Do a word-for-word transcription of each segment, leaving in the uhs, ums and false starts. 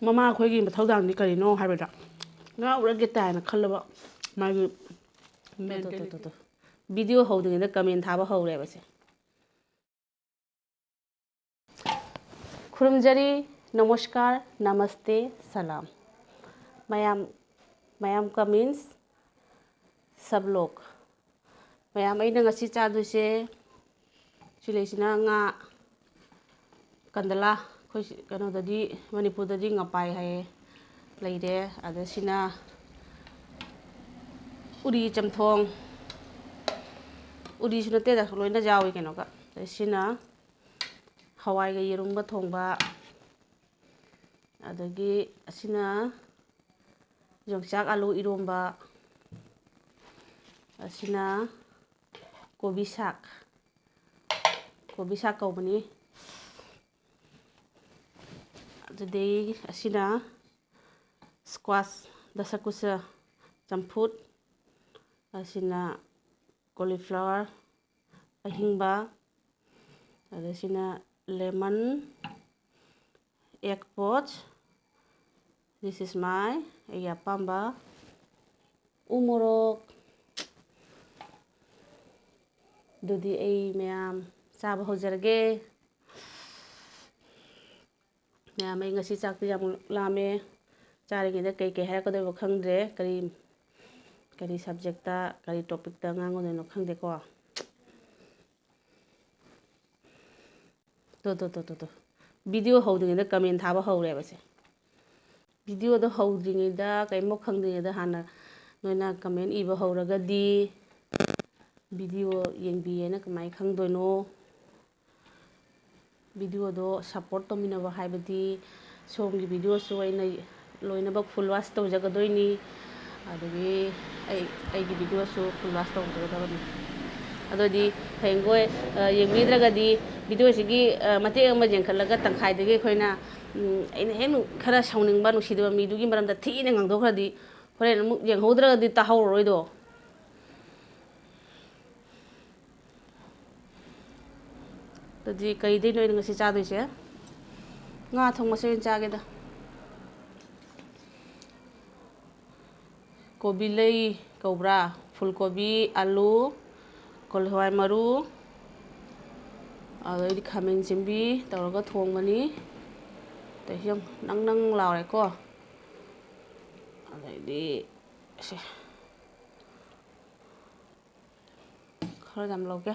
ꯃꯃꯥ ꯑꯩꯈꯣꯏꯒꯤ ꯃꯊꯧꯗꯥꯡꯗꯤ ꯀꯔꯤꯅꯣ ꯍꯥꯏꯕꯗ ꯉꯥꯎꯔꯒꯦ ꯇꯥꯏꯅ ꯈꯜꯂꯕ ꯃꯥꯒꯤ ꯇꯣ, ꯇꯣ, ꯇꯣ, ꯇꯣ, mentality꯫ ꯇꯣ꯫ ꯚꯤꯗꯤꯑꯣ ꯍꯧꯗ꯭ꯔꯤꯉꯩꯗ ꯀꯃꯦꯟ ꯊꯥꯕ ꯍꯧꯔꯦꯕ ꯁꯦ꯫ ꯈꯨꯔꯨꯝꯖꯔꯤ, ꯅꯃꯁꯀꯥꯔ, ꯅꯃꯁꯇꯦ, ꯁꯂꯥꯝ꯫ ꯃꯌꯥꯝ, ꯃꯌꯥꯝ ꯀꯃꯦꯟꯁ, ꯁꯕ ꯂꯣꯛ꯫ ꯃꯌꯥꯝ, ꯑꯩꯅ ꯉꯁꯤ ꯆꯥꯗꯣꯏꯁꯦ, ꯁꯤ ꯂꯩꯁꯤꯅ ꯉꯥ ꯀꯟꯗꯂꯥ, ꯑꯩꯈꯣꯏ ꯁꯤ-, ꯀꯩꯅꯣꯗꯗꯤ, ꯃꯅꯤꯄꯨꯔꯗꯗꯤ ꯉꯄꯥꯏ ꯍꯥꯏꯌꯦ, ꯂꯩꯔꯦ꯫ ꯑꯗ ꯁꯤꯅ ꯎꯔꯤ ꯆꯝꯊꯣꯡ, ꯎꯔꯤꯁꯨ ꯅꯠꯇꯦꯗ, ꯂꯣꯏꯅ ꯌꯥꯎꯏ ꯀꯩꯅꯣꯒ꯫ ꯑꯗ ꯁꯤꯅ ꯍꯋꯥꯏꯒ ꯌꯦꯔꯨꯝꯒ ꯊꯣꯡꯕ, ꯑꯗꯒꯤ ꯑꯁꯤꯅ ꯌꯣꯡꯆꯥꯛ ꯑꯥꯂꯨ ꯏꯔꯣꯝꯕ, ꯑꯁꯤꯅ ꯀꯣꯕꯤ ꯁꯥꯛ, ꯀꯣꯕꯤ ꯁꯥꯛ ꯀꯧꯕꯅꯤ꯫ ꯑꯗꯨꯗꯩ ꯑꯁꯤꯅ squash, ꯗꯁꯀꯨꯁ ꯆꯝꯐꯨꯠ, ꯑꯁꯤꯅ cauliflower ꯑꯍꯤꯡꯕ, ꯑꯗ ꯁꯤꯅ lemon, egg poach, this is my, ꯑꯩꯒꯤ ꯑꯄꯥꯝꯕ ꯎ ꯃꯣꯔꯣꯛ꯫ ꯑꯗꯨꯗꯤ ꯑꯩ ꯃꯌꯥꯝ ꯆꯥꯕ ꯍꯧꯖꯔꯒꯦ꯫ ꯃꯌꯥꯝ, ꯑꯩ ꯉꯁꯤ ꯆꯥꯛꯇꯤ ꯌꯥꯝ ꯂꯥꯝꯃꯦ꯫ ꯆꯥꯔꯤꯉꯩꯗ ꯀꯩ ꯀꯩ ꯍꯥꯏꯔꯛꯀꯗꯣꯏꯕ ꯈꯪꯗ꯭ꯔꯦ꯫ ꯀꯔꯤ, ꯀꯔꯤ subjectꯇ, ꯀꯔꯤ topicꯇ ꯉꯥꯡꯒꯗꯣꯏꯅꯣ ꯈꯪꯗꯦꯀꯣ꯫ ꯇꯣ, ꯇꯣ, ꯇꯣ, ꯇꯣ, ꯇꯣ꯫ ꯚꯤꯗꯤꯑꯣ ꯍꯧꯗ꯭ꯔꯤꯉꯩꯗ ꯀꯃꯦꯟ ꯊꯥꯕ ꯍꯧꯔꯦꯕ ꯁꯦ꯫ ꯚꯤꯗꯤꯑꯣꯗꯣ ꯍꯧꯗ꯭ꯔꯤꯉꯩꯗ, ꯀꯔꯤꯝꯐꯥꯎ ꯈꯪꯗ꯭ꯔꯤꯉꯩꯗ ꯍꯥꯟꯅ ꯅꯣꯏꯅ ꯀꯃꯦꯟ ꯏꯕ ꯍꯧꯔꯒꯗꯤ, ꯚꯤꯗꯤꯑꯣ ꯌꯦꯡꯕꯤꯌꯦꯅ ꯀꯃꯥꯏꯅ ꯈꯪꯗꯣꯏꯅꯣ? ꯚꯤꯗꯤꯑꯣꯗꯣ support ꯇꯧꯃꯤꯟꯅꯕ ꯍꯥꯏꯕꯗꯤ, ꯁꯣꯝꯒꯤ ꯚꯤꯗꯤꯑꯣꯁꯨ ꯑꯩꯅ ꯂꯣꯏꯅꯃꯛ full watch ꯇꯧꯖꯒꯗꯣꯏꯅꯤ꯫ ꯑꯗꯒꯤ ꯑꯩ, ꯑꯩꯒꯤ ꯚꯤꯗꯤꯑꯣꯁꯨ full watch ꯇꯧꯖꯒꯗꯕꯅꯤ꯫ ꯑꯗꯨꯗꯤ ꯍꯌꯦꯡꯈꯣꯏ, ꯑ, ꯌꯦꯡꯕꯤꯗ꯭ꯔꯒꯗꯤ, ꯚꯤꯗꯤꯑꯣꯁꯤꯒꯤ, ꯑ, ꯃꯇꯦꯛ ꯑꯃ ꯌꯦꯡꯈꯠꯂꯒ ꯇꯪꯈꯥꯏꯗꯒꯤ ꯑꯩꯈꯣꯏꯅ, ꯎꯝ, ꯑꯩꯅ ꯍꯦꯟꯅ ꯈꯔ ꯁꯥꯎꯅꯤꯡꯕ, ꯅꯨꯡꯁꯤꯗꯕ ꯃꯤꯗꯨꯒꯤ ꯃꯔꯝꯗ ꯊꯤꯅ ꯉꯥꯡꯊꯣꯛꯈ꯭ꯔꯗꯤ, ꯍꯣꯔꯦꯟ ꯑꯃꯨꯛ ꯌꯦꯡꯍꯧꯗ꯭ꯔꯒꯗꯤ ꯇꯥꯍꯧꯔꯔꯣꯏꯗꯣ꯫ ꯑꯗꯨꯗꯤ ꯀꯩꯗꯩꯅꯣ ꯑꯩꯅ ꯉꯁꯤ ꯆꯥꯗꯣꯏꯁꯦ? ꯉꯥ ꯊꯣꯡꯕꯁꯦ ꯑꯣꯏꯅ ꯆꯥꯒꯦꯗ꯫ ꯀꯣꯕꯤ ꯂꯩ ꯀꯧꯕ꯭ꯔꯥ? ꯐꯨꯜ ꯀꯣꯕꯤ, ꯑꯂꯨ, ꯀꯣꯂꯤ ꯍꯋꯥꯏ ꯃꯔꯨ, ꯑꯗꯩꯗꯤ ꯈꯥꯃꯦꯟ ꯑꯁꯤꯟꯕꯤ ꯇꯧꯔꯒ ꯊꯣꯡꯕꯅꯤ꯫ ꯑꯗꯩꯁꯤ ꯌꯥꯝ ꯅꯪ ꯅꯪ ꯂꯥꯎꯔꯦꯀꯣ꯫ ꯑꯗꯩꯗꯤ ꯁꯦ, ꯈꯔ ꯌꯥꯝ ꯂꯧꯒꯦ꯫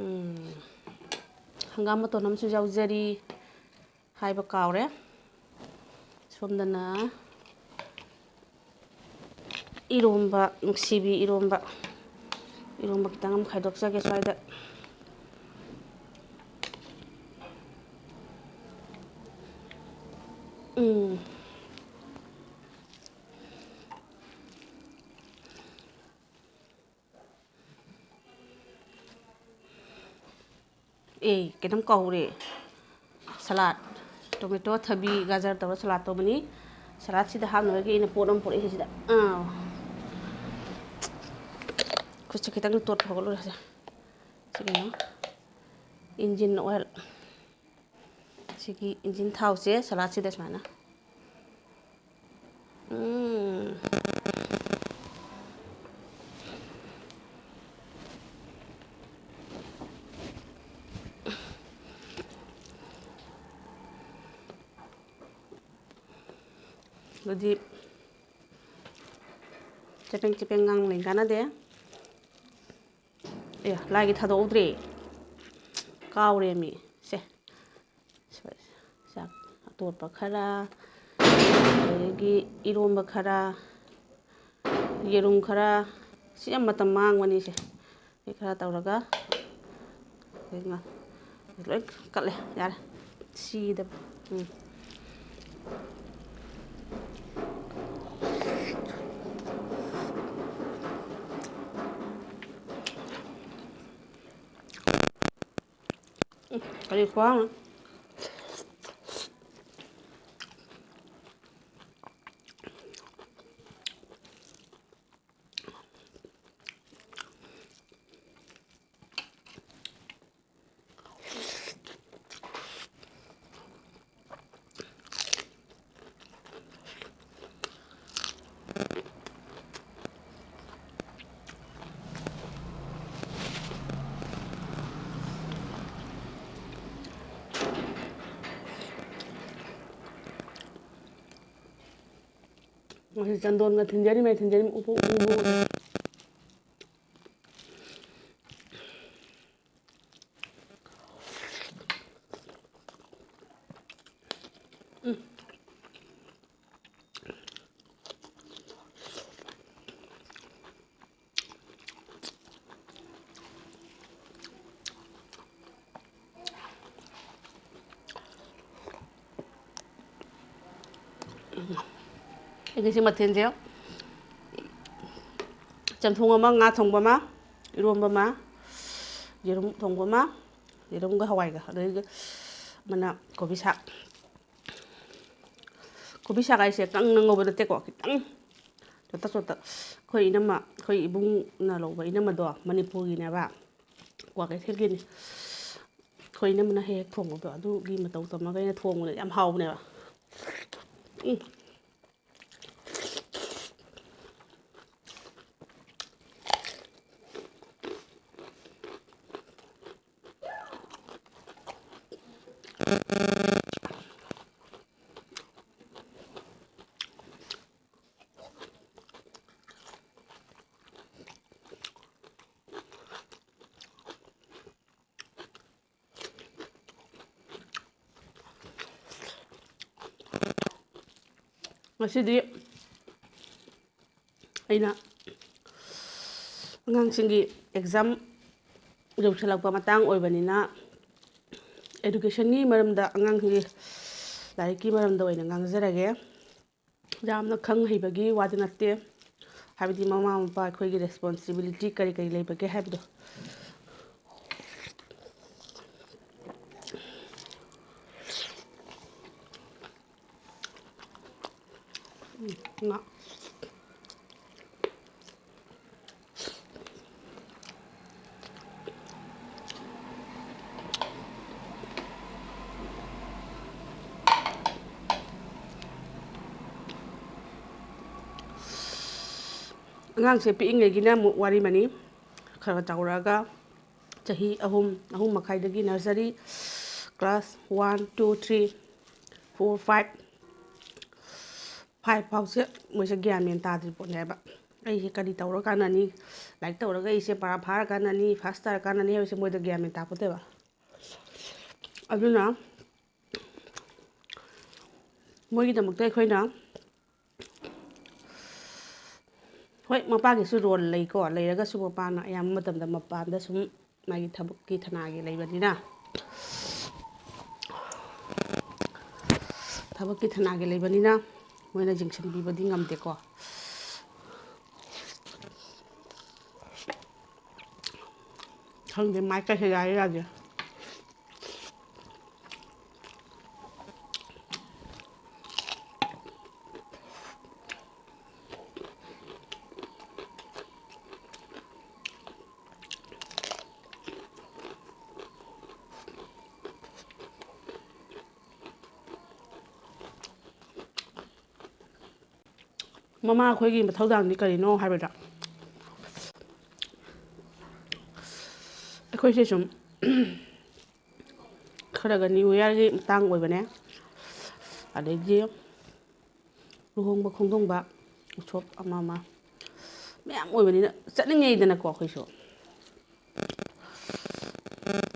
ꯎꯝ, ꯍꯪꯒꯥꯝ ꯃꯇꯣꯟ ꯑꯃꯁꯨ ꯌꯥꯎꯖꯔꯤ ꯍꯥꯏꯕ ꯀꯥꯎꯔꯦ꯫ ꯁꯣꯝꯗꯅ ꯏꯔꯣꯝꯕ, ꯅꯨꯡꯁꯤꯕꯤ ꯏꯔꯣꯝꯕ, ꯏꯔꯣꯝꯕ ꯈꯤꯇꯪ ꯑꯃ ꯈꯥꯏꯗꯣꯛꯆꯒꯦ ꯁ꯭ꯋꯥꯏꯗ꯫ ꯎꯝ꯫ ꯑꯦ, ꯀꯩꯅꯣꯝ ꯀꯧꯔꯦ꯫ ꯁꯂꯥꯠ, ꯇꯣꯃꯦꯇꯣ, ꯊꯕꯤ, ꯒꯥꯖꯔ ꯇꯧꯔ ꯁꯂꯥꯠ ꯇꯧꯕꯅꯤ꯫ ꯁꯂꯥꯠꯁꯤꯗ ꯍꯥꯞꯅꯕꯒꯤ ꯑꯩꯅ ꯄꯣꯠ ꯑꯃ ꯄꯨꯔꯛꯏꯁꯦ ꯁꯤꯗ꯫ ꯑꯥ꯫ ꯈꯨꯠꯁꯦ ꯈꯤꯇꯪ ꯇꯣꯠꯄ ꯍꯧꯒꯠꯂꯨꯔꯁꯦ꯫ ꯁꯤ ꯀꯩꯅꯣ? Engine oil. ꯁꯤꯒꯤ ꯏꯟꯖꯤꯟ ꯊꯥꯎꯁꯦ ꯁꯂꯥꯠꯁꯤꯗ ꯁꯨꯃꯥꯏꯅ꯫ ꯎꯝ꯫ ꯑꯗꯨꯗꯤ ꯆꯄꯦꯡ ꯆꯄꯦꯡ ꯉꯥꯡ ꯂꯩ ꯀꯥꯟꯅꯗꯦ꯫ ꯑꯦ, ꯂꯥꯏꯒꯤ ꯊꯥꯗꯣꯛꯍꯧꯗ꯭ꯔꯦ꯫ ꯀꯥꯎꯔꯦꯃꯤ꯫ ꯁꯦ꯫ ꯆꯥꯛ ꯑꯇꯣꯠꯄ ꯈꯔ, ꯑꯗꯒꯤ ꯏꯔꯣꯝꯕ ꯈꯔ, ꯌꯦꯔꯨꯝ ꯈꯔ, ꯁꯤ ꯌꯥꯝ ꯃꯇꯝ ꯃꯥꯡꯕꯅꯤꯁꯦ꯫ ꯁꯤ ꯈꯔ ꯇꯧꯔꯒ, ꯑꯗꯩ ꯉꯥ-, ꯂꯣꯏ ꯀꯠꯂꯦ, ꯌꯥꯔꯦ꯫ ꯁꯤꯗꯕ꯫ ꯎꯝ꯫ ꯎꯝ, ꯀꯔꯤ ꯈꯨꯍꯥꯎꯅꯣ? ꯉꯁꯤ ꯆꯟꯗꯣꯟꯒ ꯊꯤꯟꯖꯔꯤꯃꯦ, ꯊꯤꯟꯖꯔꯤꯃꯦ, ꯎꯄꯨ, ꯎꯄꯨ꯫ ꯎꯝ꯫ ꯑꯩꯒꯤ ꯁꯤ ꯃꯊꯦꯜꯁꯦ, ꯆꯝꯊꯣꯡ ꯑꯃ, ꯉꯥ ꯊꯣꯡꯕ ꯑꯃ, ꯏꯔꯣꯟꯕ ꯑꯃ, ꯌꯦꯔꯨꯝ ꯊꯣꯡꯕ ꯑꯃ, ꯌꯦꯔꯨꯝꯒ ꯍꯋꯥꯏꯒ, ꯑꯗꯒꯤ ꯑꯃꯅ ꯀꯣꯕꯤ ꯁꯥꯛ꯫ ꯀꯣꯕꯤ ꯁꯥꯛ ꯍꯥꯏꯁꯦ ꯀꯪꯅ ꯉꯧꯕ ꯅꯠꯇꯦꯀꯣ, ꯈꯤꯇꯪ ꯆꯣꯠꯇꯛ ꯆꯣꯠꯇꯛ꯫ ꯑꯩꯈꯣꯏ ꯏꯅꯝꯃ, ꯑꯩꯈꯣꯏ ꯏꯕꯨꯡꯅ ꯂꯧꯕ ꯏꯅꯝꯃꯗꯣ, ꯃꯅꯤꯄꯨꯔꯒꯤꯅꯦꯕ, ꯀ꯭ꯋꯥꯀꯩꯊꯦꯜꯒꯤꯅꯤ꯫ ꯑꯩꯈꯣꯏ ꯏꯅꯝꯃꯅ ꯍꯦꯛ ꯍꯦꯛ ꯊꯣꯡꯕꯗꯣ, ꯑꯗꯨꯒꯤ ꯃꯇꯧ ꯇꯝꯃꯒ ꯑꯩꯅ ꯊꯣꯡꯕꯗ ꯌꯥꯝ ꯍꯥꯎꯕꯅꯦꯕ꯫ ꯎꯝ꯫ ꯉꯁꯤꯗꯤ ꯑꯩꯅ ꯑꯉꯥꯡꯁꯤꯡꯒꯤ exam ꯌꯧꯁꯤꯜꯂꯛꯄ ꯃꯇꯥꯡ ꯑꯣꯏꯕꯅꯤꯅ, educationꯒꯤ ꯃꯔꯝꯗ, ꯑꯉꯥꯡꯁꯤꯡꯒꯤ ꯂꯥꯏꯔꯤꯛꯀꯤ ꯃꯔꯝꯗ ꯑꯣꯏꯅ ꯉꯥꯡꯖꯔꯒꯦ꯫ ꯌꯥꯝꯅ ꯈꯪ ꯍꯩꯕꯒꯤ ꯋꯥꯗꯤ ꯅꯠꯇꯦ, ꯍꯥꯏꯕꯗꯤ ꯃꯃꯥ ꯃꯄꯥ ꯑꯩꯈꯣꯏꯒꯤ responsibility ꯀꯔꯤ ꯀꯔꯤ ꯂꯩꯕꯒꯦ ꯍꯥꯏꯕꯗꯣ꯫ ꯎꯝ, ꯉꯥ꯫ ꯑꯉꯥꯡꯁꯦ ꯄꯤꯛꯏꯉꯩꯒꯤꯅ ꯑꯃꯨꯛ ꯋꯥꯔꯤꯃꯅꯤ, ꯈꯔ ꯈꯔ ꯆꯥꯎꯔꯛꯑꯒ ꯆꯍꯤ ꯑꯍꯨꯝ, ꯑꯍꯨꯝ ꯃꯈꯥꯏꯗꯒꯤ nursery, class one, two, three, four, five, five ꯐꯥꯎꯁꯦ ꯃꯣꯏꯁꯦ ꯒ꯭ꯌꯥꯟ ꯃꯦꯟ ꯇꯥꯗ꯭ꯔꯤ ꯄꯣꯠꯅꯦꯕ꯫ ꯑꯩꯁꯦ ꯀꯔꯤ ꯇꯧꯔ ꯀꯥꯟꯅꯅꯤ, ꯂꯥꯏꯔꯤꯛ ꯇꯧꯔꯒ ꯑꯩꯁꯦ ꯄꯔꯥ ꯐꯥꯔ ꯀꯥꯟꯅꯅꯤ, ꯐꯥꯁ ꯇꯥꯔ ꯀꯥꯟꯅꯅꯤ ꯍꯥꯏꯕꯁꯦ ꯃꯣꯏꯗ ꯒ꯭ꯌꯥꯟ ꯃꯦꯟ ꯇꯥꯄꯣꯠꯇꯦꯕ꯫ ꯑꯗꯨꯅ ꯃꯣꯏꯒꯤꯗꯃꯛꯇ ꯑꯩꯈꯣꯏꯅ, ꯍꯣꯏ, ꯃꯄꯥꯒꯤꯁꯨ ꯔꯣꯜ ꯂꯩꯀꯣ, ꯂꯩꯔꯒꯁꯨ ꯃꯄꯥꯅ ꯑꯌꯥꯝꯕ ꯃꯇꯝꯗ ꯃꯄꯥꯟꯗ ꯁꯨꯝ ꯃꯥꯒꯤ ꯊꯕꯛꯀꯤ ꯊꯅꯥꯒꯤ ꯂꯩꯕꯅꯤꯅ, ꯊꯕꯛꯀꯤ ꯊꯅꯥꯒꯤ ꯂꯩꯕꯅꯤꯅ ꯃꯣꯏꯅ ꯌꯦꯡꯁꯤꯟꯕꯤꯕꯗꯤ ꯉꯝꯗꯦꯀꯣ꯫ ꯈꯪꯗꯦ, ꯃꯥꯏ ꯀꯩꯁꯦ ꯌꯥꯏ ꯌꯥꯗꯦ꯫ ꯃꯃꯥ ꯑꯩꯈꯣꯏꯒꯤ ꯃꯊꯧꯗꯥꯡꯗꯤ ꯀꯔꯤꯅꯣ ꯍꯥꯏꯕꯗ, ꯑꯩꯈꯣꯏꯁꯦ ꯁꯨꯝ ꯈꯔꯒ ꯅ꯭ꯌꯨ ꯏꯌꯥꯔꯒꯤ ꯃꯇꯥꯡ ꯑꯣꯏꯕꯅꯦ, ꯑꯗꯩꯗꯤ ꯂꯨꯍꯣꯡꯕ ꯈꯣꯡꯗꯣꯡꯕ, ꯎꯁꯣꯞ ꯑꯃ ꯑꯃ ꯃꯌꯥꯝ ꯑꯣꯏꯕꯅꯤꯅ ꯆꯠꯅꯤꯡꯉꯩꯗꯅꯀꯣ꯫ ꯑꯩꯈꯣꯏꯁꯨ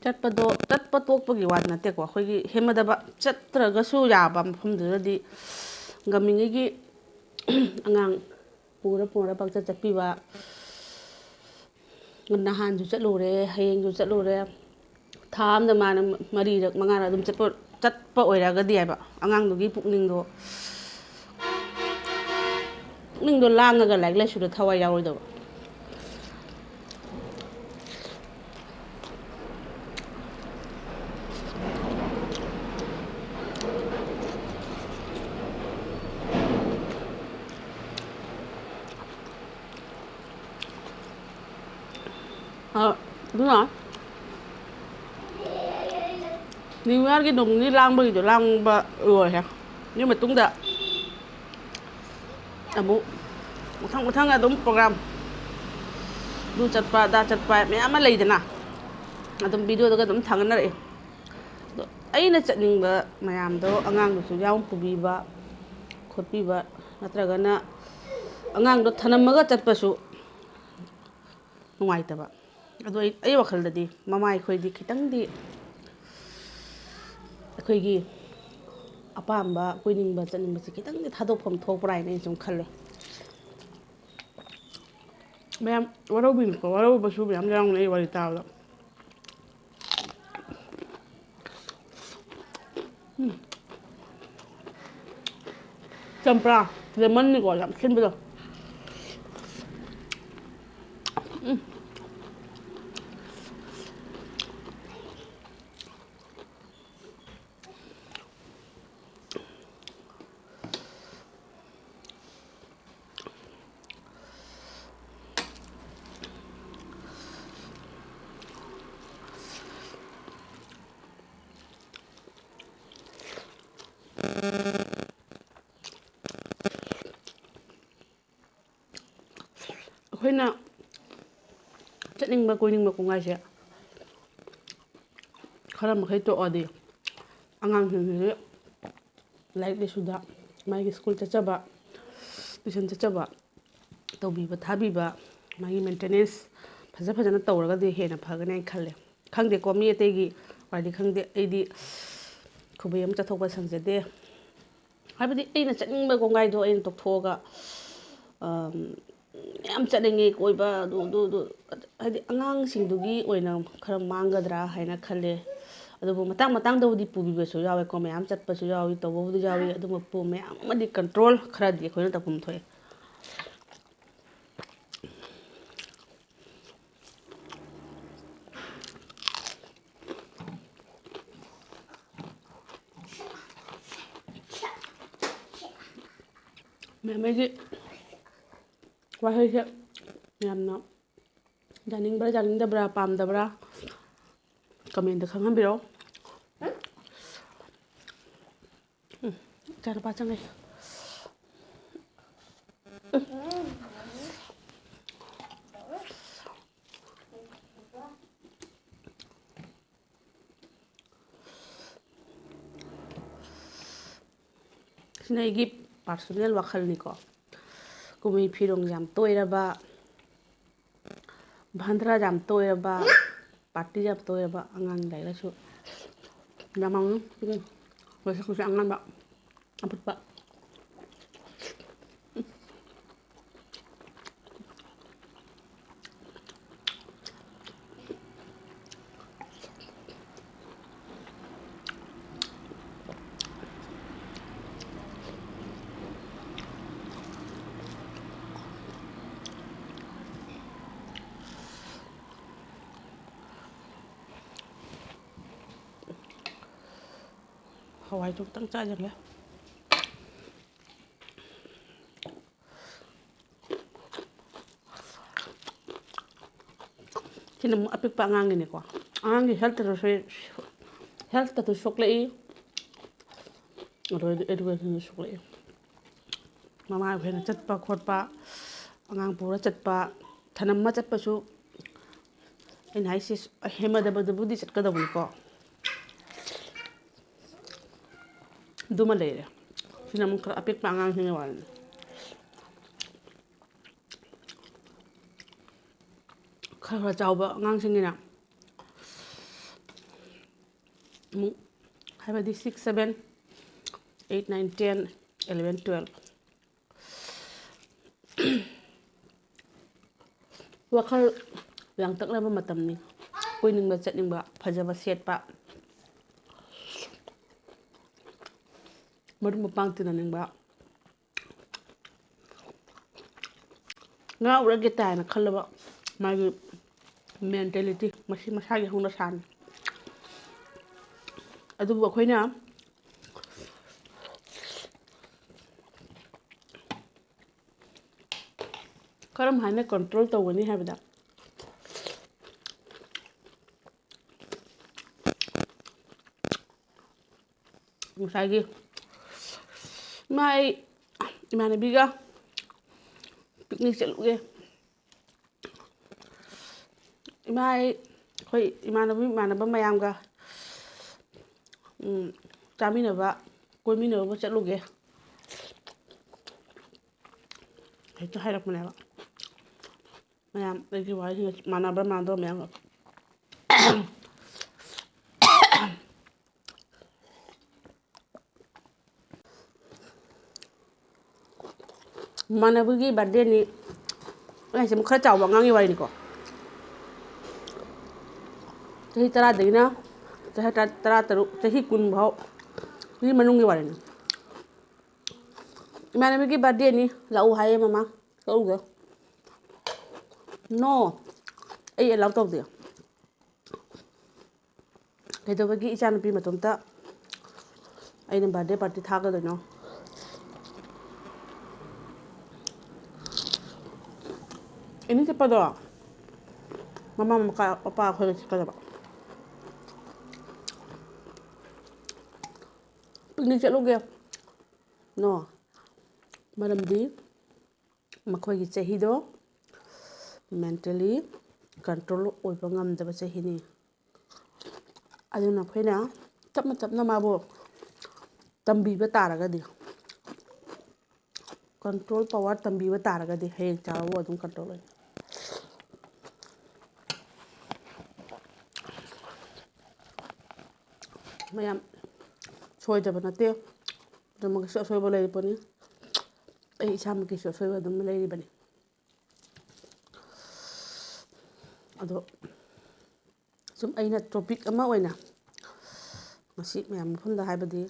ꯆꯠꯄꯗꯣ, ꯆꯠꯄ ꯇꯣꯛꯄꯒꯤ ꯋꯥꯗꯤ ꯅꯠꯇꯦꯀꯣ, ꯑꯩꯈꯣꯏꯒꯤ ꯍꯦꯟꯃꯗꯕ ꯆꯠꯇ꯭ꯔꯒꯁꯨ ꯌꯥꯕ ꯃꯐꯝꯗꯨꯗꯗꯤ ꯉꯝꯃꯤꯉꯩꯒꯤ ꯑꯉꯥꯡ ꯄꯨꯔ ꯄꯨꯔ ꯄꯪꯆꯠ ꯆꯠꯄꯤꯕ꯫ ꯅꯍꯥꯟꯁꯨ ꯆꯠꯂꯨꯔꯦ, ꯍꯌꯦꯡꯁꯨ ꯆꯠꯂꯨꯔꯦ, ꯊꯥ ꯑꯃꯗ ꯃꯥꯅ ꯃꯔꯤꯔꯛ ꯃꯉꯥꯔꯛ ꯑꯗꯨꯝ ꯆꯠꯄ, ꯆꯠꯄ ꯑꯣꯏꯔꯒꯗꯤ ꯍꯥꯏꯕ, ꯑꯉꯥꯡꯗꯨꯒꯤ ꯄꯨꯛꯅꯤꯡꯗꯣ, ꯄꯨꯛꯅꯤꯡꯗꯣ ꯂꯥꯡꯉꯒ ꯂꯥꯏꯔꯤꯛ ꯂꯥꯏꯁꯨꯗ ꯊꯋꯥꯏ ꯌꯥꯎꯔꯣꯏꯗꯕ꯫ ꯑ, ꯑꯗꯨꯅ ꯅ꯭ꯌꯨ ꯏꯌꯥꯔꯒꯤ ꯅꯣꯡ ꯅꯤꯅꯤ ꯂꯥꯡꯕꯒꯤꯗꯣ ꯂꯥꯡꯕ ꯂꯣꯏꯔꯦ꯫ ꯑꯗꯨꯒꯤ ꯃꯇꯨꯡꯗ ꯑꯃꯨꯛ ꯃꯊꯪ ꯃꯊꯪ ꯑꯗꯨꯝ ꯄ꯭ꯔꯣꯒ꯭ꯔꯥꯝ, ꯑꯗꯨ ꯆꯠꯄ ꯑꯗꯥ ꯆꯠꯄ ꯃꯌꯥꯝ ꯑꯃ ꯂꯩꯗꯅ, ꯑꯗꯨꯝ ꯚꯤꯗꯤꯑꯣꯗꯒ ꯑꯗꯨꯝ ꯊꯥꯒꯠꯅꯔꯛꯑꯦ꯫ ꯑꯗꯣ ꯑꯩꯅ ꯆꯠꯅꯤꯡꯕ ꯃꯌꯥꯝꯗꯣ ꯑꯉꯥꯡꯗꯨꯁꯨ ꯌꯥꯎꯅ ꯄꯨꯕꯤꯕ ꯈꯣꯠꯄꯤꯕ, ꯅꯠꯇ꯭ꯔꯒꯅ ꯑꯉꯥꯡꯗꯣ ꯊꯅꯝꯃꯒ ꯆꯠꯄꯁꯨ ꯅꯨꯡꯉꯥꯏꯇꯕ꯫ ꯑꯗꯣ ꯑꯩ, ꯑꯩ ꯋꯥꯈꯜꯗꯗꯤ ꯃꯃꯥ ꯑꯩꯈꯣꯏꯗꯤ ꯈꯤꯇꯪꯗꯤ ꯑꯩꯈꯣꯏꯒꯤ ꯑꯄꯥꯝꯕ, ꯀꯣꯏꯅꯤꯡꯕ ꯆꯠꯅꯤꯡꯕꯁꯦ ꯈꯤꯇꯪꯗꯤ ꯊꯥꯗꯣꯛꯐꯝ ꯊꯣꯛꯄ꯭ꯔꯥ ꯍꯥꯏꯅ ꯑꯩꯅ ꯁꯨꯝ ꯈꯜꯂꯦ꯫ ꯃꯌꯥꯝ ꯋꯥꯔꯧꯕꯤꯅꯨꯀꯣ, ꯋꯥꯔꯧꯕꯁꯨ ꯃꯌꯥꯝ ꯌꯥꯎꯔꯝꯒꯅꯤ ꯑꯩ ꯋꯥꯔꯤ ꯇꯥꯕꯗ꯫ ꯎꯝ꯫ ꯆꯝꯄ꯭ꯔꯥ, lemonꯅꯤꯀꯣ ꯌꯥꯝ ꯁꯤꯟꯕꯗꯣ꯫ ꯎꯝ꯫ ꯑꯩꯈꯣꯏꯅ ꯆꯠꯅꯤꯡꯕ ꯀꯣꯏꯅꯤꯡꯕ ꯀꯣꯡꯒꯥꯏꯁꯦ ꯈꯔ ꯃꯈꯩ ꯇꯣꯛꯑꯗꯤ ꯑꯉꯥꯡꯁꯤꯡꯁꯤꯗꯤ ꯂꯥꯏꯔꯤꯛ ꯂꯥꯏꯁꯨꯗ, ꯃꯥꯒꯤ ꯁ꯭ꯀꯨꯜ ꯆꯠꯆꯕ, ꯇ꯭ꯌꯨꯁꯟ ꯆꯠꯆꯕ, ꯇꯧꯕꯤꯕ ꯊꯥꯕꯤꯕ, ꯃꯥꯒꯤ maintenance ꯐꯖ ꯐꯖꯅ ꯇꯧꯔꯒꯗꯤ ꯍꯦꯟꯅ ꯐꯒꯅꯤ ꯍꯥꯏꯅ ꯈꯜꯂꯦ꯫ ꯈꯪꯗꯦꯀꯣ, ꯃꯤ ꯑꯇꯩꯒꯤ ꯋꯥꯔꯤꯗꯤ ꯈꯪꯗꯦ, ꯑꯩꯗꯤ ꯈꯨꯕꯩ ꯑꯃ ꯆꯠꯊꯣꯛꯄ ꯁꯪꯖꯗꯦ꯫ ꯍꯥꯏꯕꯗꯤ ꯑꯩꯅ ꯆꯠꯅꯤꯡꯕ ꯀꯣꯡꯒꯥꯏꯗꯣ ꯑꯩꯅ ꯇꯣꯛꯊꯣꯛꯑꯒ, ꯑꯝ, ꯌꯥꯝ ꯆꯠꯅꯤꯡꯉꯦ ꯀꯣꯏꯕ, ꯑꯗꯨ, ꯑꯗꯨ, ꯑꯗꯨ, ꯍꯥꯏꯗꯤ ꯑꯉꯥꯡꯁꯤꯡꯗꯨꯒꯤ ꯑꯣꯏꯅ ꯈꯔ ꯃꯥꯡꯒꯗ꯭ꯔꯥ ꯍꯥꯏꯅ ꯈꯜꯂꯦ꯫ ꯑꯗꯨꯕꯨ ꯃꯇꯥꯡ ꯃꯇꯥꯡꯗꯕꯨꯗꯤ ꯄꯨꯕꯤꯕꯁꯨ ꯌꯥꯎꯋꯦꯀꯣ, ꯃꯌꯥꯝ ꯆꯠꯄꯁꯨ ꯌꯥꯎꯏ, ꯇꯧꯕꯕꯨꯗꯤ ꯌꯥꯎꯏ, ꯑꯗꯨꯃꯛꯄꯨ ꯃꯌꯥꯝ ꯑꯃꯗꯤ control ꯈꯔꯗꯤ ꯑꯩꯈꯣꯏꯅ ꯇꯧꯐꯝ ꯊꯣꯛꯑꯦ꯫ ꯃꯦꯝ, ꯑꯩꯒꯤ ꯋꯥꯍꯩꯁꯦ ꯌꯥꯝꯅ ꯌꯥꯅꯤꯡꯕ꯭ꯔꯥ, ꯌꯥꯅꯤꯡꯗꯕ꯭ꯔꯥ, ꯄꯥꯝꯗꯕ꯭ꯔꯥ, comment ꯈꯪꯍꯟꯕꯤꯔꯛꯑꯣ꯫ ꯎꯝ, ꯏꯆꯥꯅꯨꯄꯥ ꯆꯪꯉꯛꯑꯦ꯫ ꯁꯤꯅ ꯑꯩꯒꯤ personal ꯋꯥꯈꯜꯅꯤꯀꯣ꯫ ꯀꯨꯝꯍꯩ ꯐꯤꯔꯣꯜ ꯌꯥꯝ ꯇꯣꯏꯔꯕ, ꯚꯥꯟꯗ꯭ꯔꯥ ꯌꯥꯝ ꯇꯣꯏꯔꯕ, party ꯌꯥꯝ ꯇꯣꯏꯔꯕ ꯑꯉꯥꯡ ꯂꯥꯏꯔꯤꯛ ꯂꯥꯏꯁꯨ ꯌꯥꯝ ꯃꯥꯡꯉꯤ꯫ ꯎꯝ꯫ ꯃꯁꯛ ꯃꯁꯛ ꯑꯉꯥꯡꯕ ꯑꯄꯤꯛꯄ꯫ ꯍꯋꯥꯏꯗꯨ ꯈꯤꯇꯪ ꯆꯥꯖꯒꯦ꯫ ꯁꯤꯅ ꯑꯃꯨꯛ ꯑꯄꯤꯛꯄ ꯑꯉꯥꯡꯒꯤꯅꯤꯀꯣ꯫ ꯑꯉꯥꯡꯒꯤ healthꯇꯁꯨ ꯁꯣꯏ-, healthꯇꯁꯨ ꯁꯣꯛꯂꯛꯏ, ꯑꯗꯨꯒ educationꯗꯁꯨ ꯁꯣꯛꯂꯛꯏ꯫ ꯃꯃꯥ ꯑꯩꯈꯣꯏꯅ ꯆꯠꯄ ꯈꯣꯠꯄ, ꯑꯉꯥꯡ ꯄꯨꯔ ꯆꯠꯄ, ꯊꯅꯝꯃ ꯆꯠꯄꯁꯨ, ꯑꯩꯅ ꯍꯥꯏꯁꯦ, ꯍꯦꯟꯃꯗꯕꯗꯨꯕꯨꯗꯤ ꯆꯠꯀꯗꯧꯕꯅꯤꯀꯣ꯫ ꯑꯗꯨꯃ ꯂꯩꯔꯦ꯫ ꯁꯤꯅ ꯑꯃꯨꯛ ꯈꯔ ꯑꯄꯤꯛꯄ ꯑꯉꯥꯡꯁꯤꯡꯒꯤ ꯋꯥꯅꯤ꯫ ꯈꯔ ꯈꯔ ꯆꯥꯎꯕ ꯑꯉꯥꯡꯁꯤꯡꯒꯤꯅ ꯑꯃꯨꯛ, ꯍꯥꯏꯕꯗꯤ six, seven, eight, nine, ten, eleven, twelve꯫ ꯋꯥꯈꯜ ꯌꯥꯡꯇꯛꯅꯕ ꯃꯇꯝꯅꯤ꯫ ꯀꯣꯏꯅꯤꯡꯕ, ꯆꯠꯅꯤꯡꯕ, ꯐꯖꯕ ꯁꯦꯠꯄ, ꯃꯔꯨꯞ ꯃꯄꯥꯡ ꯇꯤꯟꯅꯅꯤꯡꯕ, ꯉꯥꯎꯔꯒꯦ ꯇꯥꯏꯅ ꯈꯜꯂꯕ ꯃꯥꯒꯤ mentality, ꯃꯁꯤ ꯃꯁꯥꯒꯤ ꯍꯧꯅꯁꯥꯅꯤ꯫ ꯑꯗꯨꯕꯨ ꯑꯩꯈꯣꯏꯅ ꯀꯔꯝ ꯍꯥꯏꯅ control ꯇꯧꯒꯅꯤ ꯍꯥꯏꯕꯗ, ꯉꯁꯥꯏꯒꯤ ꯏꯃꯥ, ꯑꯩ ꯏꯃꯥꯟꯅꯕꯤꯒ picnic ꯆꯠꯂꯨꯒꯦ꯫ ꯏꯃꯥ, ꯑꯩ, ꯑꯩꯈꯣꯏ ꯏꯃꯥꯟꯅꯕꯤ, ꯏꯃꯥꯟꯅꯕ ꯃꯌꯥꯝꯒ, ꯎꯝ, ꯆꯥꯃꯤꯟꯅꯕ, ꯀꯣꯏꯃꯤꯟꯅꯕ ꯆꯠꯂꯨꯒꯦ꯫ ꯍꯦꯛꯇ ꯍꯥꯏꯔꯛꯄꯅꯦꯕ꯫ ꯃꯌꯥꯝ ꯑꯩꯒꯤ ꯋꯥꯍꯩꯁꯤꯡꯒ ꯃꯥꯟꯅꯕ꯭ꯔꯥ ꯃꯥꯟꯅꯗꯕ꯭ꯔꯥ ꯃꯌꯥꯝꯒ꯫ ꯃꯃꯥꯟꯅꯕꯒꯤ ꯕꯥꯔꯗꯦꯅꯤ꯫ ꯑꯩ ꯍꯥꯏꯁꯦ ꯈꯔ ꯆꯥꯎꯕ ꯑꯉꯥꯡꯒꯤ ꯋꯥꯔꯤꯅꯤꯀꯣ꯫ ꯆꯍꯤ ꯇꯔꯥꯗꯒꯤꯅ ꯆꯍꯤ ꯇꯔꯥ, ꯇꯔꯥꯇꯔꯨꯛ, ꯆꯍꯤ ꯀꯨꯟ ꯐꯥꯎ ꯁꯤꯒꯤ ꯃꯅꯨꯡꯒꯤ ꯋꯥꯔꯤꯅꯤ꯫ ꯏꯃꯥꯟꯅꯕꯤꯒꯤ ꯕꯥꯔꯗꯦꯅꯤ, ꯂꯥꯛꯎ ꯍꯥꯏꯌꯦ ꯃꯃꯥ꯫ ꯆꯠꯂꯨꯒꯦ꯫ No, ꯑꯩ allow ꯇꯧꯗꯦ꯫ ꯀꯩꯗꯧꯕꯒꯤ ꯏꯆꯥꯅꯨꯄꯤ ꯃꯇꯣꯝꯇ ꯑꯩꯅ ꯕꯥꯔꯗꯦ ꯄꯥꯔꯇꯤ ꯊꯥꯒꯗꯣꯏꯅꯣ? ꯑꯦꯅꯤ ꯆꯠꯄꯗꯣ ꯃꯃꯥ ꯃꯄꯥ, ꯃꯄꯥ ꯑꯩꯈꯣꯏꯒ ꯆꯠꯀꯗꯕ꯫ ꯄꯤꯛꯅꯤꯛ ꯆꯠꯂꯨꯒꯦ꯫ No, ꯃꯔꯝꯗꯤ ꯃꯈꯣꯏꯒꯤ ꯆꯍꯤꯗꯣ mentally control ꯑꯣꯏꯕ ꯉꯝꯗꯕ ꯆꯍꯤꯅꯤ꯫ ꯑꯗꯨꯅ ꯑꯩꯈꯣꯏꯅ ꯇꯞꯅ ꯇꯞꯅ ꯃꯥꯕꯨ ꯇꯝꯕꯤꯕ ꯇꯥꯔꯒꯗꯤ, control power ꯇꯝꯕꯤꯕ ꯇꯥꯔꯒꯗꯤ ꯍꯌꯦꯡ ꯆꯥꯎꯔꯛꯑꯒ ꯑꯗꯨꯝ control ꯑꯣꯏꯅꯤ꯫ ꯃꯌꯥꯝ ꯁꯣꯏꯗꯕ ꯅꯠꯇꯦ, ꯄꯨꯝꯅꯃꯛꯀꯤꯁꯨ ꯑꯁꯣꯏꯕ ꯂꯩꯔꯤꯄꯣꯠꯅꯤ꯫ ꯑꯩ ꯏꯁꯥꯃꯛꯀꯤꯁꯨ ꯑꯁꯣꯏꯕ ꯑꯗꯨꯝ ꯂꯩꯔꯤꯕꯅꯤ꯫ ꯑꯗꯣ ꯁꯨꯝ ꯑꯩꯅ topic ꯑꯃ ꯑꯣꯏꯅ ꯉꯁꯤ ꯃꯌꯥꯝ ꯃꯐꯝꯗ ꯍꯥꯏꯕꯗꯤ,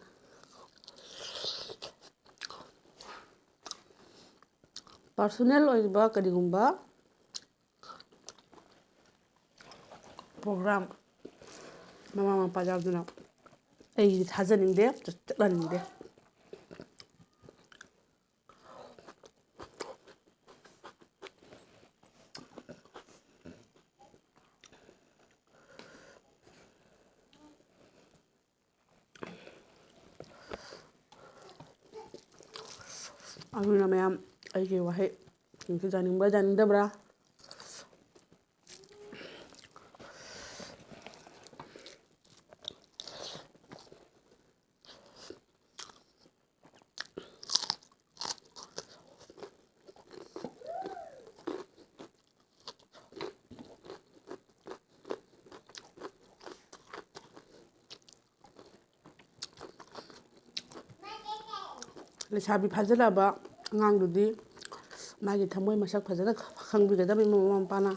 personal ꯑꯣꯏꯕ ꯀꯔꯤꯒꯨꯝꯕ program ꯃꯃꯥ ꯃꯄꯥ ꯌꯥꯎꯗꯅ ꯑꯩꯗꯤ ꯊꯥꯖꯅꯤꯡꯗꯦ, ꯆꯠꯍꯟꯅꯤꯡꯗꯦ꯫ ꯑꯗꯨꯅ ꯃꯌꯥꯝ ꯑꯩꯒꯤ ꯋꯥꯍꯩꯁꯤꯡꯁꯤ ꯌꯥꯅꯤꯡꯕ꯭ꯔꯥ ꯌꯥꯅꯤꯡꯗꯕ꯭ꯔꯥ? ꯂꯩꯁꯥꯕꯤ ꯐꯥꯖꯤꯜꯂꯛꯑꯕ ꯑꯉꯥꯡꯗꯨꯗꯤ ꯃꯥꯒꯤ ꯊꯃꯣꯏ ꯃꯁꯛ ꯐꯖꯅ ꯈꯪꯕꯤꯒꯗꯕꯅꯤ ꯃꯃꯥ ꯃꯄꯥꯅ꯫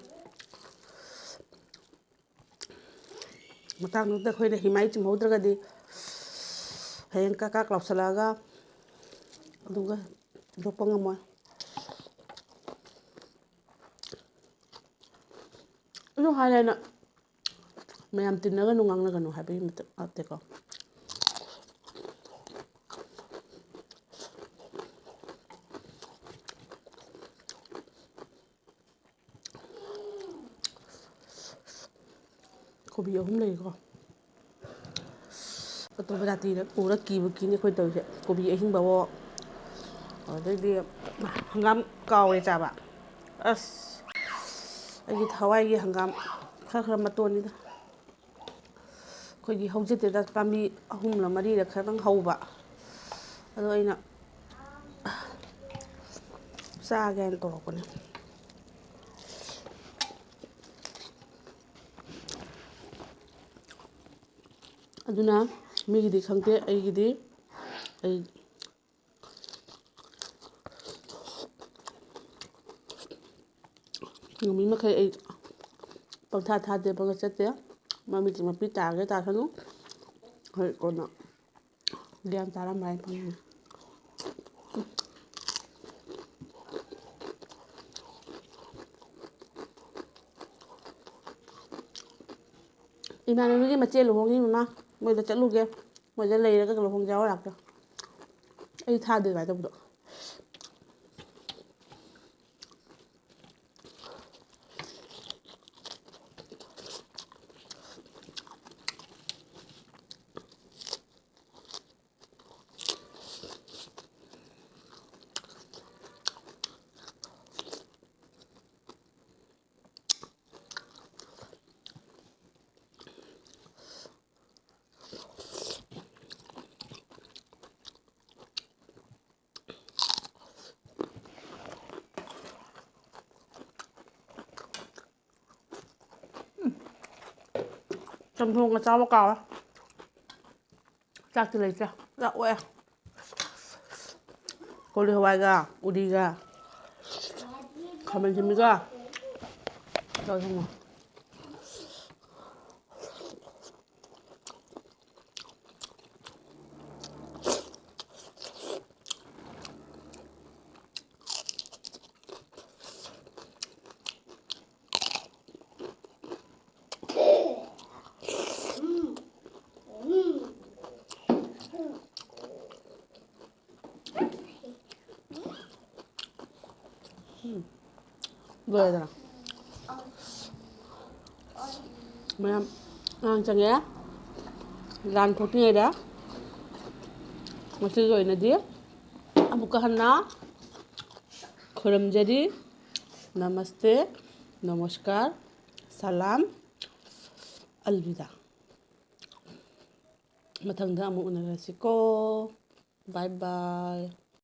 ꯃꯇꯥꯡꯗꯨꯗ ꯑꯩꯈꯣꯏꯅ ꯍꯤꯃꯥꯏ ꯆꯨꯝꯍꯧꯗ꯭ꯔꯒꯗꯤ ꯍꯌꯦꯡ ꯀꯛ ꯀꯛ ꯂꯥꯎꯁꯜꯂꯛꯑꯒ ꯑꯗꯨꯒ ꯊꯣꯏꯗꯣꯛꯄ ꯉꯝꯃꯣꯏ꯫ ꯑꯗꯨ ꯍꯥꯏꯔꯦꯅ ꯃꯌꯥꯝ ꯇꯤꯟꯅꯒꯅꯨ, ꯉꯥꯡꯅꯒꯅꯨ ꯍꯥꯏꯕꯒꯤ ꯃꯇꯝ ꯅꯠꯇꯦꯀꯣ꯫ ꯀꯣꯕꯤ ꯑꯍꯨꯝ ꯂꯩꯀꯣ꯫ ꯑꯇꯣꯞꯄ ꯖꯥꯇꯤꯗ ꯎꯔ ꯀꯤꯕꯨ ꯀꯤꯅꯤ ꯑꯩꯈꯣꯏ ꯇꯧꯔꯤꯁꯦ꯫ ꯀꯣꯕꯤ ꯑꯍꯤꯡꯕꯋꯣ, ꯑꯗꯩꯗꯤ ꯍꯪꯒꯥꯝ ꯀꯥꯎꯔꯦ ꯆꯥꯕ꯫ ꯑꯁ, ꯑꯩꯒꯤ ꯊꯋꯥꯏꯒꯤ ꯍꯪꯒꯥꯝ ꯈꯔ ꯈꯔ ꯃꯇꯣꯟꯅꯤꯗ꯫ ꯑꯩꯈꯣꯏꯒꯤ ꯍꯧꯖꯤꯛꯇꯤꯗ ꯄꯥꯝꯕꯤ ꯑꯍꯨꯝꯂ ꯃꯔꯤꯔ ꯈꯛꯇꯪ ꯍꯧꯕ꯫ ꯑꯗꯣ ꯑꯩꯅ ꯆꯥꯒꯦꯅ ꯇꯧꯔꯛꯄꯅꯦ꯫ ꯑꯗꯨꯅ ꯃꯤꯒꯤꯗꯤ ꯈꯪꯗꯦ, ꯑꯩꯒꯤꯗꯤ ꯑꯩ ꯉꯝꯃꯤ ꯃꯈꯩ ꯑꯩ ꯄꯪꯊꯥ ꯊꯥꯗꯦ, ꯄꯪꯆꯠ ꯆꯠꯇꯦ꯫ ꯃꯃꯤꯠꯇꯤ ꯃꯄꯤ ꯇꯥꯒꯦ ꯇꯥꯁꯅꯨ꯫ ꯍꯣꯏ, ꯀꯣꯟꯅ ꯒ꯭ꯌꯥꯟ ꯇꯥꯔꯝꯃꯦ ꯑꯩ ꯐꯪꯉꯦ꯫ ꯏꯃꯥꯟꯅꯕꯤꯒꯤ ꯃꯆꯦ ꯂꯨꯍꯣꯡꯉꯤ ꯃꯃꯥ, ꯃꯣꯏꯗ ꯆꯠꯂꯨꯒꯦ, ꯃꯣꯏꯗ ꯂꯩꯔꯒ ꯂꯨꯍꯣꯡ ꯖꯥꯎ ꯂꯥꯛꯀꯦ꯫ ꯑꯩ ꯊꯥꯗꯦ ꯑꯗꯨꯃꯥꯏꯅ ꯇꯧꯕꯗꯣ꯫ ꯆꯝꯊꯣꯡꯒ ꯆꯥꯕ ꯀꯥꯎꯋꯦ꯫ ꯆꯥꯛꯇꯤ ꯂꯩꯇ꯭ꯔꯦ꯫ ꯆꯥꯛ ꯑꯣꯛꯑꯦ꯫ ꯀꯣꯂꯤ ꯍꯋꯥꯏꯒ, ꯎꯔꯤꯒ, ꯈꯥꯃꯦꯟ ꯑꯁꯤꯟꯕꯤꯒ ꯇꯧꯔ ꯊꯣꯡꯉꯣ꯫ ꯎꯝ꯫ ꯂꯣꯏꯔꯦꯗꯅ꯫ ꯃꯌꯥꯝ ꯑꯉꯥꯡ ꯆꯪꯉꯛꯑꯦ꯫ ꯂꯥꯟ ꯊꯣꯛꯇ꯭ꯔꯤꯉꯩꯗ ꯉꯁꯤꯒꯤ ꯑꯣꯏꯅꯗꯤ ꯑꯃꯨꯛꯀ ꯍꯟꯅ ꯈꯨꯔꯨꯝꯖꯔꯤ꯫ ꯅꯃꯁꯇꯦ, ꯅꯃꯁꯀꯥꯔ, ꯁꯂꯥꯝ, ꯑꯜꯕꯤꯗꯥ꯫ ꯃꯊꯪꯗ ꯑꯃꯨꯛ ꯎꯅꯔꯁꯤꯀꯣ꯫ ꯕꯥꯏ ꯕꯥꯏ꯫